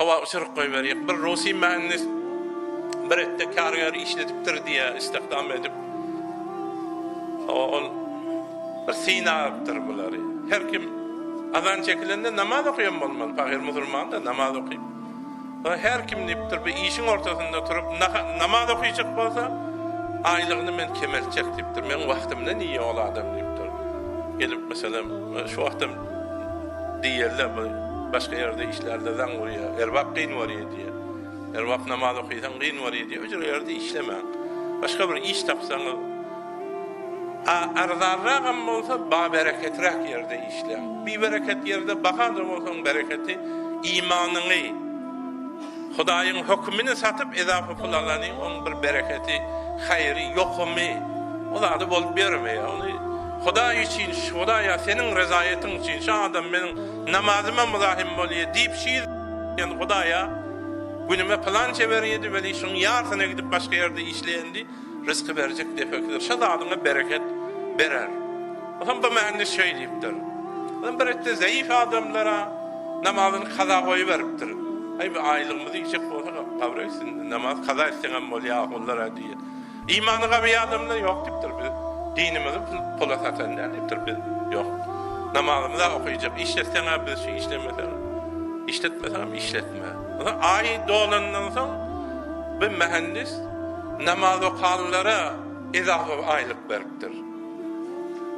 Howa uçuryp goýberýär. Bir rusy mühendis bir etde karger işledipdir diýýär, istihdam edip. Hawa ol bir synapdyr bulary. Her kim azan çekilende namaz okaýan bolmaly. Pahyr musulman-da namaz okyp. Her kim diýipdir, bir işiň ortasynda turup namaz okyjak bolsa, aýlygyny men kemeltjek diýipdir. Meň wagtymdan iýýär ol adam diýipdir. Gelip meselem, şu wagtam diýerler, bu başga ýerde işlärler zaň urýar, erbap kyn bolýar diýýär. Erbap namaz okysaň kyn bolýar diýýär. Öjür ýerde işlemäň. Başga bir iş tapsaňyz, a arzanragam bolsa babereketräk ýerde işläň. Bibereket ýerde baha-da bolsaň bereketi imanyňy, Hudaýyň hökümini satyp ezafa pul alanyň oň bir bereketi, haýry, ýokumy o zady bolup ýörmeýär. Ony Hudaý üçin, Hudaýa seniň rezaýatyň üçin şu adam meniň namazyma muzahym bolýar diýip şu ýyl Hudaýa günüme pylança berýärdi weli şuň ýarsyna gidip başga ýerde işleýändi Rysky berjek depekidir. Şo zadyňa bereket berer. Onsoň bu mändi şeý diýipdir. Onsoň bir etde zeýif adamlara namazyny kaza goýuberipdir. Aý bu aýlygymyzy iýjek bolsak gabra gitsin, namaz kaza etseňem bolýar ahunlara diýýär. Imany gawy adamlar ýok diýipdir. Biz dinimizi pula satan däl diýipdir. Biz ýok. Namazymyz-a okyjak. Işletseň-ä biz şu işlemeseň, işletmeseňem işletme. Onsoň aý dolandan soň bu mühendis Namaz okanlara ezafa aýlyk beripdir.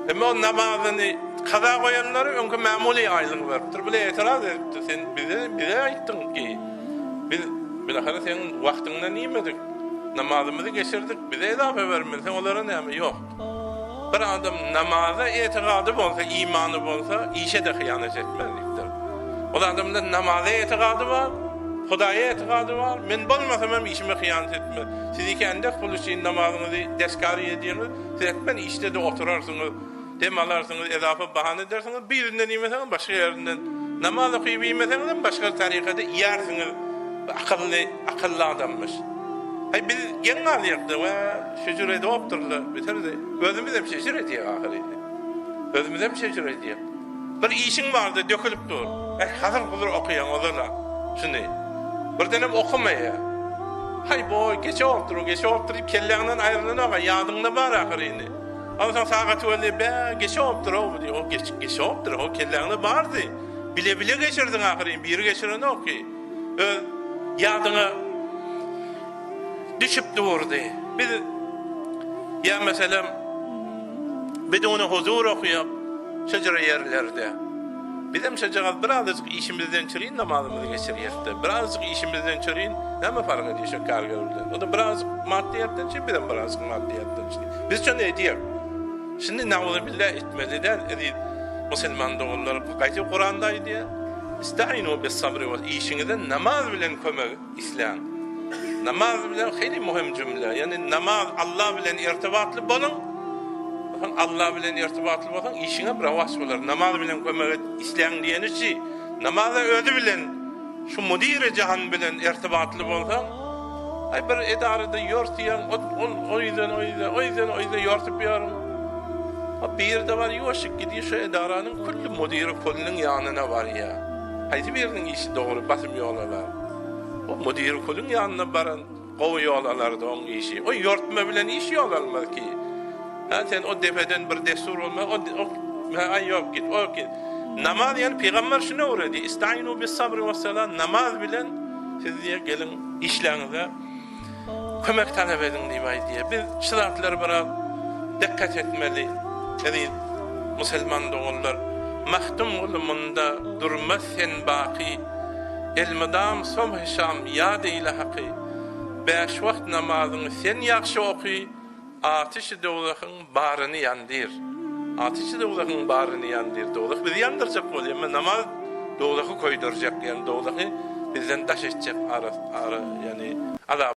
Emma o namazyny kaza goýanlara öňki mämuly aýlygy beripdir. Bile etiraz edipdir. Sen bize bize aýtdyň ki, biz bilahara seň wagtyňdan iýmedik. Namazymyzy geçirdik, bize ezafa bermeli, sen olara näme? Ýok. Bir adam namaza etigady bolsa, imany bolsa, işe-de hyýanat etmez diýipdir. Ol adamda namaza etigady bar, Hudaýa etigady bar, men bolmasam hem işime hyýanat etmez. Siz iki ändek pul üçin namazyňyzy deskary edýäňiz, siz hetmen işde-de oturarsyňyz, dem alarsyňyz, ezafa bahana edersiňiz, birinden iýmeseňiz başga ýerinden, namaz okyp iýmeseňiz hem başga tarykada iýersiňiz. Bu akylly, akylly adammyş. Aý biz geň galýakda we şejür edopdyrlar beter-de özümizem şejür edýäk ahyry. Özümizem şejür edýäk. Bir işiň bardy dökülip dur. Äý hazyr-huzur okaýaň ozal-a şuny. Birdenem okamaýa. Haý boý geçe bolupdyr bu geçe bolupdyr diýip kelläňden aýrylanok-a ýadyňda bar ahyry indi. Onsoň sagaty welli bä geçe bolupdyr-ow bu diýip o geç geçe bolupdyr o kelläňde bardy. Bile-bile geçirdiň ahyryn biri geçirenok ki. Öz ýadyňa düşüp durdy. Biz ýa meselem biduni huzur okaýak şejere ýerlerde. Bizem şejagaz birazajyk işimizden çürin namazymyzy geçirýäs-de. Birazajyk işimizden çürin näme fark edýär şo karger bilen. O-da birazajyk maddyýatdan çürin, bizem birazajyk maddyýatdan çürin. Biz şony edýäs. Şindi nauzubilla etmeli däl eziz musulman doganlar. Gaýta Kuranda aýdýar. Istainu bis sabri wal işiňize namaz bilen kömek isläň. Namaz bilen hili muhim jümle. Ýagny namaz Allah bilen irtibatly boluň. Soň Allah bilen irtibatly bolsaň işiňe bir rawaç bolar. Namaz bilen kömek et isläň diýeni şi. Namaza özi bilen şu mudiri jahan bilen irtibatly bolsaň Aý bir edarada ýortýaň, ol ol o ýüzden o ýüze, o ýüzden o ýüze ýortup ýörüň. A birde bar ýuwaşjyk gidýär şu edaranyň külli müdiri kulüniň ýanyna barýar. Haýsy biriniň işi dogry basym ýol alar. O müdiri kulüň ýanyna baran gowy ýol alardy oň işi. O ýortma bilen iş ýol almaz ki. Hä sen o depeden bir dessur bolmaz o o aý ýok git o git. Namaz ýani pygamber şuny öwredi. Istainu bis sabri wes sala namaz bilen siz diýe geliň işleriňize kömek talap ediň diýip aýdýar. Biz şu zatlary biraz dikkat etmeli eziz musulman doganlar. Magtymguly munda durmaz sen baky, Elmydam sobhy şam ýat eýle haky. Bäş wagt namazyňy sen ýagşy oky, Atyşy dowzahyň baryny ýandyr. Atyşy dowzahyň baryny ýandyr. Dowzah bizi ýandyrjak bolýar. Emma namaz dowzahy köýdürjek, ýagny dowzahy bizden daş etjek ara, ara, ýagny azap.